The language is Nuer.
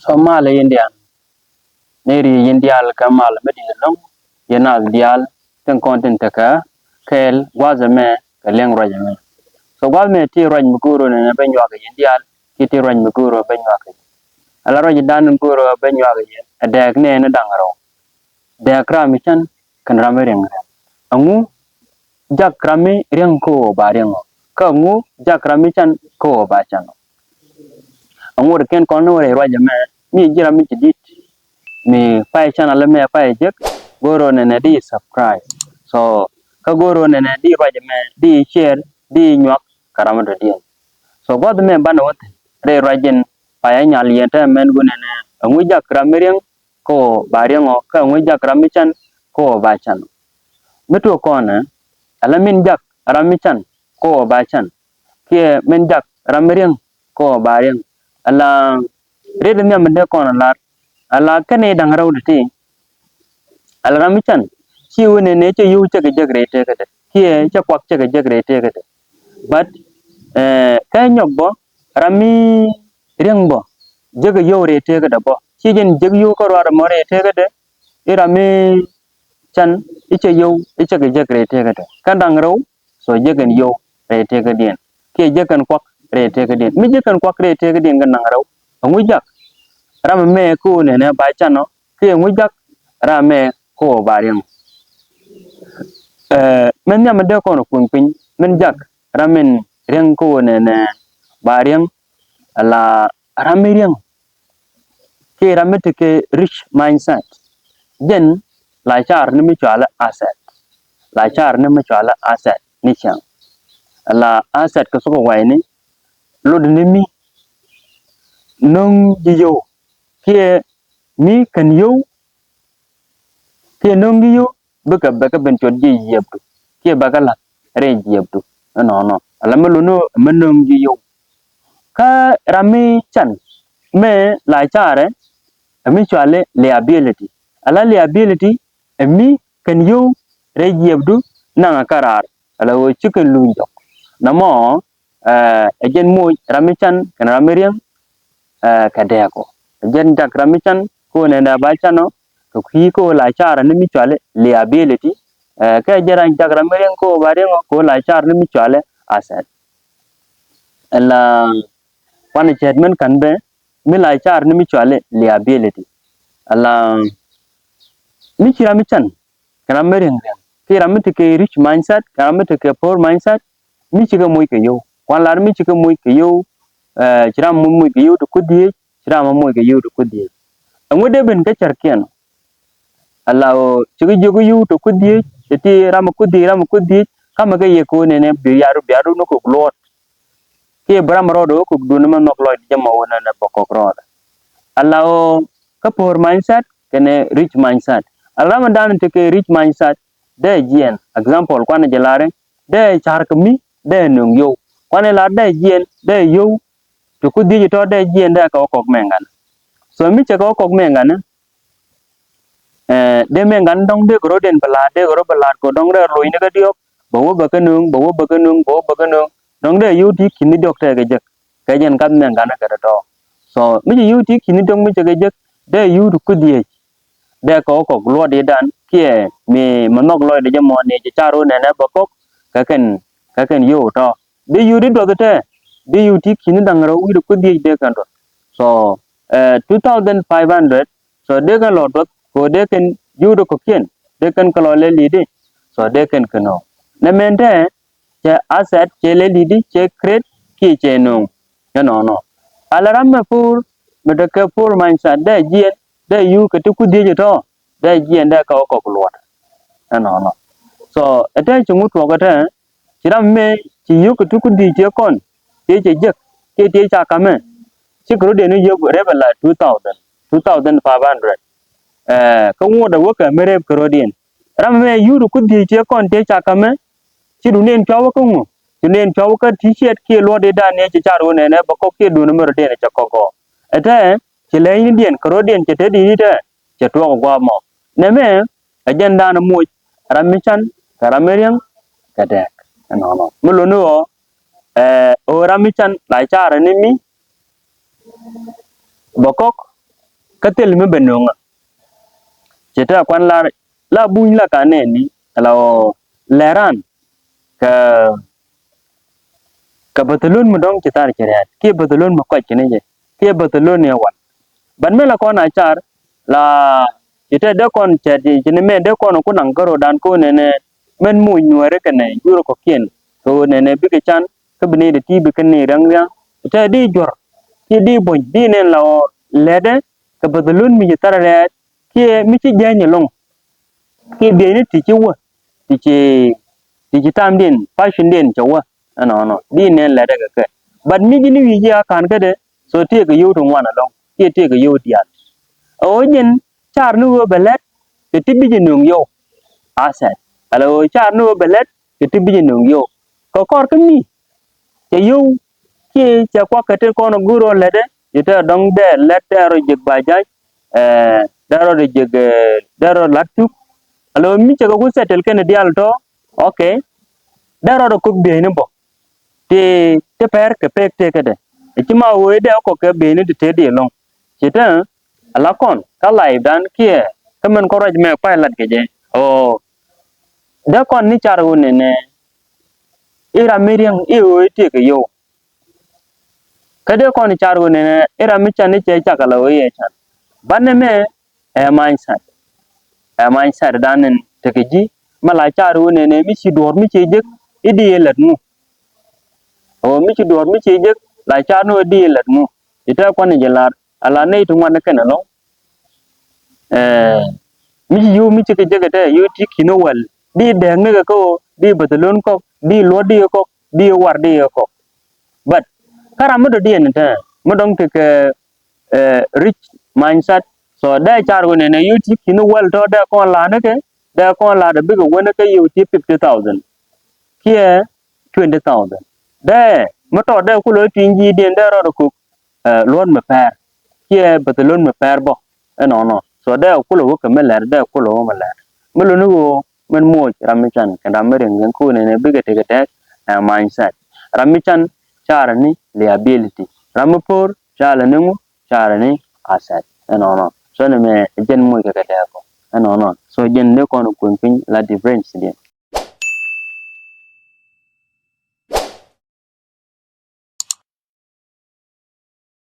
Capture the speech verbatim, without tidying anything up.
So mal ɛ yɛn diaal, nɛy ri yɛn diaal kɛ mal mi di̱i̱t ɛlɔ̱ŋ, yɛn naath diaal tin kɔn tin tekɛ kɛɛl gua̱a̱th ɛmɛ kɛ liɛŋ ruac ɛmɛ. So gua̱a̱th ɛmɛ ti ruac mi go̱o̱r ɣöö nɛnɛ bä nyuak kɛ yɛn diaal, kiɛ ti ruac mi go̱o̱r ɣöö bä nyuak kɛ yɛn. Ala ruac dan go̱o̱r ɣöö bä nyuak kɛ yɛn ɛ dääk nɛɛni da̱ŋ rɛw. Dääk ram mi can kɛnɛ ram mi riɛŋ riɛŋ. Ɛŋu jak ram mi riɛŋ kä ɣöö ba riɛŋ ɔ? Kä ɛŋu jak ram mi can kä ɣöö ba can ɔ? Ɛŋu ri kɛn kɔn ni wä rɛy ruac ɛmɛ, mi ji̱ ram mi ci di̱t mi pay channel ɛmɛ pay jek, go̱o̱r ɣöö nɛnɛ di subscribe. So kä go̱o̱r ɣöö nɛnɛ di ruac ɛmɛ di share, di nyuak kä ram mi dɔ̱diɛn. So gua̱th ɛmɛ banɛ wä thi̱n rɛy ruac in pay ɛ nyal yɛn täämɛ ɛn ɣöö nɛnɛ ɛŋu jak ram mi riɛŋ kä ɣöö ba riɛŋ ɔ, kä ɛŋu jak ram mi can kä ɣöö ba can. Mi tuɔɔk kɔn ɛ, ala min jak ram mi can kä ɣöö ba can, kiɛ min jak ram mi riɛŋ kä ɣöö ba riɛŋ. Ala riet nhiam mi dee kɔn ɛ lar, ala kɛn i̱ da̱ŋ rɛw ti̱ti̱. Ala ram mi can, ci ɣöö nɛnɛ cɛ yio̱w cɛ kɛ jek rɛy tekädɛ, kiɛ cɛ kuak cɛ kɛ jek rɛy tekädɛ. But, eh, kä nyɔk bä, ram mi riɛŋ bä, jek yio̱w rɛy tekädɛ bä. Ci jɛn jek yio̱w kä ruaar ɛmɔ rɛy tekädɛ, i̱ ram mi can, i̱ cɛ yio̱w, i̱ cɛ kɛ jek rɛy tekädɛ. Kä da̱ŋ rɛw, so jek kɛn yio̱w rɛy tekädiɛn. Kiɛ jek kɛn kuak rɛy tekädiɛn. Mi jek kɛn kuak rɛy tekädiɛn kɛ da̱ŋ rɛw, ɛŋu jak ram ɛmɛ kä ɣöö nɛnɛ ba can ɔ, kiɛ ɛŋu jak ram ɛmɛ kä ɣöö ba riɛŋ. Eh, min nhiam mi dee kɔn kuny piny, min jak ram min riɛŋ kä ɣöö nɛnɛ ba riɛŋ, ala ram mi riɛŋ kiɛ ram mi tekɛ rich mindset. Jɛn la car ni mi cɔalɛ asset. La car ni mi cɔalɛ asset ni cäŋ. Ala asset kɛ thok ɛ wayni, lot ni mi no̱ŋ ji̱ yio̱w, kiɛ mi kɛn yio̱w, kiɛ no̱ŋ ji̱ yio̱w, bikɛ bɛ kɛ ben cuɔt ji̱ jiɛpdu, kiɛ bɛ kɛ la̱th rɛy jiɛpdu. Ɛnɔnɔ. Ala mi lot ni ɣöö mɛ no̱ŋ ji̱ yio̱w. Kä ram mi can, mɛ la carɛ, ɛ mi cɔalɛ liability. Ala liability, ɛ mi kɛn yio̱w rɛy jiɛpdu naŋ ɛ kä raar. Ala ɣöö ci kɛn luny jɔk. Nɔmɔ, eh, ɛ jɛn moc ram mi can kɛnɛ ram mi riɛŋ, eh, kɛ dääk ɔ. Ɛ jɛn jak ram mi can kä ɣöö nɛnɛ ba can ɔ, kɛ kui̱ kä ɣöö la car ni mi cɔalɛ liability. Eh, kɛ jɛn ram jak ram mi riɛŋ kä ɣöö ba riɛŋ ɔ, kä ɣöö la car ni mi cɔalɛ asset. Ala kuanɛ cɛɛt min ka̱n bɛ, mi la car ni mi cɔalɛ liability. Ala mi ci ram mi can kɛ ram mi riɛŋ riɛŋ, kiɛ ram mi tekɛ rich mindset kɛ ram mi tekɛ poor mindset, mi cikɛ moc kɛ yio̱w. Kuan lar mi cikɛ moc kɛ yio̱w, eh, ci ram moc moc kɛ yio̱w ti kui̱diec, ci ram moc kɛ yio̱w ti kui̱diec. Ɛŋu dee ben kä cärkiɛn? Ala ɣöö cikɛ jiök yio̱w ti kui̱diec, ti ti ram kui̱diec, ram kui̱diec, kamɛ kɛ yɛ ko̱n nɛnɛ biaru biaru ni kok luɔt. Kiɛ bi ram rɔɔdɛ wä kok duun mɛ nhɔk lɔcdɛ jɛ mɔ wä nɛnɛ bä kɔk rɔɔdɛ. Ala ɣöö kä poor mindset kɛnɛ rich mindset. Ala ram dan tekɛ rich mindset, dee jiɛn, example, kuanɛ jɛ lari, dee car kɛ mi, dee no̱ŋ yio̱w. Kuanɛ lar dee jiɛn, dee yio̱w ti kui̱diec tɔ, dee jiɛn dee kɛ wä kɔk mɛŋ ganɛ. So mi cɛ kɛ wä kɔk mɛŋ ganɛ, eh, dee mɛŋ ganɛ dɔ̱ŋ dee kɛ rɔ den bɛ la̱a̱t, dee kɛ rɔ bɛ la̱a̱t kɛ dɔ̱ŋ dee lo̱cni kä diɔ̱k, bɛ wä bɛ kä no̱ŋ, bɛ wä bɛ kä no̱ŋ, bɛ wä bɛ kä no̱ŋ. Dɔ̱ŋ dee yio̱w ti ki̱ni diɔ̱k tɛkɛ jek. Kɛ jɛn kath mɛŋ ganɛ kɛ tɔ̱tɔ̱. So mi ci yio̱w ti ki̱ni diɔ̱k mi cɛ kɛ jek, dee yio̱w ti kui̱diec, dee kɛ wä kɔk luɔtdidan, kiɛ mi mɛ nhɔk lɔcdɛ jɛ mɔ ni cɛ car wä nɛnɛ bä kɔk, kɛ kɛn, kɛ kɛn yio̱w tɔ. Dee yio̱w ti duɔth tɛ, dee yio̱w ti ki̱ni da̱ŋ rɛw wi̱cdɛ kui̱diec dee kɛn duɔth. So, eh, two thousand five hundred, so dee kɛn lɔ duɔth, kɛ ɣöö dee kɛn yio̱w ti kɔ̱kiɛn, dee kɛn kɛ lɔ lɛ li̱i̱di. So dee kɛn kɛ no̱o̱ŋ. Nɛ mɛn tɛ, cɛ asset, cɛ lɛ li̱i̱di, cɛ create, kiɛ cɛ no̱o̱ŋ. Ɛnɔnɔ. Ala ram mɛ poor, mɛ tekɛ poor mindset, dee jiɛn, dee yio̱w kɛ ti kui̱diec tɔ, dee jiɛn dee kɛ wä kɔk luɔt. Ɛnɔnɔ. So ɛ tɛ ci ŋut tuɔɔk ɛ tɛ, ci ram mëë ci yio̱w kɛ ti kui̱diec tiee kɔn, tiee cɛ jek, kiɛ tiee ca ka̱mɛ, cikɛ rɔ den yio̱w rep ala two thousand, two thousand five hundred. Eh, kä ŋuɔ̱t ɛ wäkɛ mi rep kɛ rɔ̱diɛn. Ram mëë yio̱w ti kui̱diec tiee kɔn tiee ca ka̱mɛ, ci duundɛ in cua wä kä ŋu? Ci duundɛ in cua wä kä ti ciɛt kiɛ luɔtdidan ni cɛ car wä nɛnɛ bä kɔk kiɛ duundɛ mi rɔ̱diɛn cɛ kɔk ɔ. Ɛ tɛ, ci lɛynidiɛn kɛ rɔ̱diɛn cɛ te di̱i̱t tɛ, cɛ tuɔɔk gua̱a̱th mɔ. Nɛmɛ ɛ jɛn da̱a̱n moc ram mi can kɛ ram mi riäŋ kɛ dääk. Ɛnɔnɔ. Mi lotni ɣöö, eh, ɣöö ram mi can la carɛ ni mi, bɛ kɔk kä thil mi bɛ nöŋä. Ci tɛ kuan lar la buny la ka nɛni la ɣöö lɛran kɛ kɛ Barcelona mi dɔ̱ŋ ci thar ci rɛɛt kiɛ Barcelona mi kɔc kini jɛ kiɛ Barcelona ni ɛ wal. But mi la kɔn a car la ci tɛ dee kɔn cɛ ci ni mɛ dee kɔn ku naŋ kä ro̱dan kä nɛnɛ mɛn muc nuɛɛri kɛnɛ jurɛ kɔkiɛn kɛ nɛnɛ bikɛ can kä bi ni dee ti bikɛ ni riaŋ riaŋ. Ci tɛ di juɔr kiɛ di buny di nɛn la ɣöö lɛtdɛ kɛ Barcelona mi ci thar rɛɛt kiɛ mi ci jiɛny ɛlɔ̱ŋ kiɛ bieyni ti ci wä ti ci ti ci tamdiɛn passiondiɛn cɛ wä ɛnɔnɔ di nɛn lɛtdɛ kɛ kɛ. But mi ji̱n wi̱i̱ ji̱ a ka̱n kädɛ so tiɛɛkɛ yio̱w ti ŋuan ɛlɔ̱ŋ kiɛ tiɛɛkɛ yio̱w diaal. Ɛ ɣöö jɛn car ni ɣöö bɛ lɛt kɛ ti bi ji̱ nöŋ yio̱w. Asset ala ɣöö car ni ɣöö bɛ lɛt kɛ ti bi ji̱ nöŋ yio̱w kɛ kɔr kä mi cɛ yio̱w kiɛ cɛ kuak kɛ ti kɔn ɛ go̱o̱r ɣöö lɛtdɛ ci tɛ dɔ̱ŋ dee lɛt dee rɔ jiɛk ba ja̱c. Dee rɔ dee jiɛk dee rɔ la̱t thuk. Ala ɣöö mi cɛ kɛ ku settle kɛn diaal tɔ. Okay. Dee rɔ dee kop bieyni bä ti ti pɛr kɛ pek tekädɛ. Ci ma ɣöö dee kɔk kɛ bieyni ti te di ɛlɔ̱ŋ. Ci te ala kɔn kä life dan kiɛ kä mɛn kɔn ruac mɛ kuay lat kɛ jɛ. Ɣöö dee kɔn ni car ɣöö nɛnɛ i̱ ram mi riäŋ i̱ ɣöö i̱ tiɛɛkɛ yio̱w. Kä dee kɔn car ɣöö nɛnɛ i̱ ram mi can i̱ cɛ cak ala ɣöö i̱ ɛ can. Banɛ mɛ ɛ mindset. Ɛ mindset dan nɛn tekɛ ji̱ mɛ la car ɣöö nɛnɛ mi ci duɔ̱ɔ̱r mi ci jek i̱ di i̱ lät ŋu. Ɣöö mi ci duɔ̱ɔ̱r mi ci jek la car ni ɣöö di i̱ lät ŋu. Ci tɛ kuan i̱ jɛ lar ala nɛy ti ŋuan ni kɛn ɛlɔ̱ŋ. Ɛ mi ci yio̱w mi ci kɛ jek ɛ tɛ yio̱w ti ki̱n ɛ wäl di dɛɛk ni kɛ kä ɣöö di bäth lön kɔk di luɔt di kɛ kɔk di war di kɛ kɔk. But kä ram mi dɔ̱diɛn ɛ tɛ mi dɔ̱ŋ ti kɛ rich mindset. So dee car ɣöö nɛnɛ yio̱w ti ki̱n ɛ wäl tɔ dee kɔn la̱r ni kɛ dee kɔn la̱r dee bikɛ wä ni kɛ yio̱w ti fifty thousand kiɛ twenty thousand. Dee mi tɔ dee kulɛ wä tui̱ny ji̱diɛn dee rɔɔdɛ kok luɔ̱t mi pɛr kiɛ bäth luɔ̱t mi pɛr bä. Ɛnɔnɔ so dee kulɛ wä kɛ mi lɛr dee kulɛ wä mi lɛr mi luni ɣöö mɛn moc ram mi can kɛn ram mi riŋ kɛn ko̱n ɛn ɛ bikɛ tekɛ tɛk. Ɛ mindset ram mi can carɛ ni liability ram mi po̱r carɛ ni ŋu carɛ ni asset. Ɛnɔnɔ so ni mɛ jɛn moc kɛ kɛ tɛk kɔ. Ɛnɔnɔ so jɛn ni kɔn kueŋ piny la difference diɛn.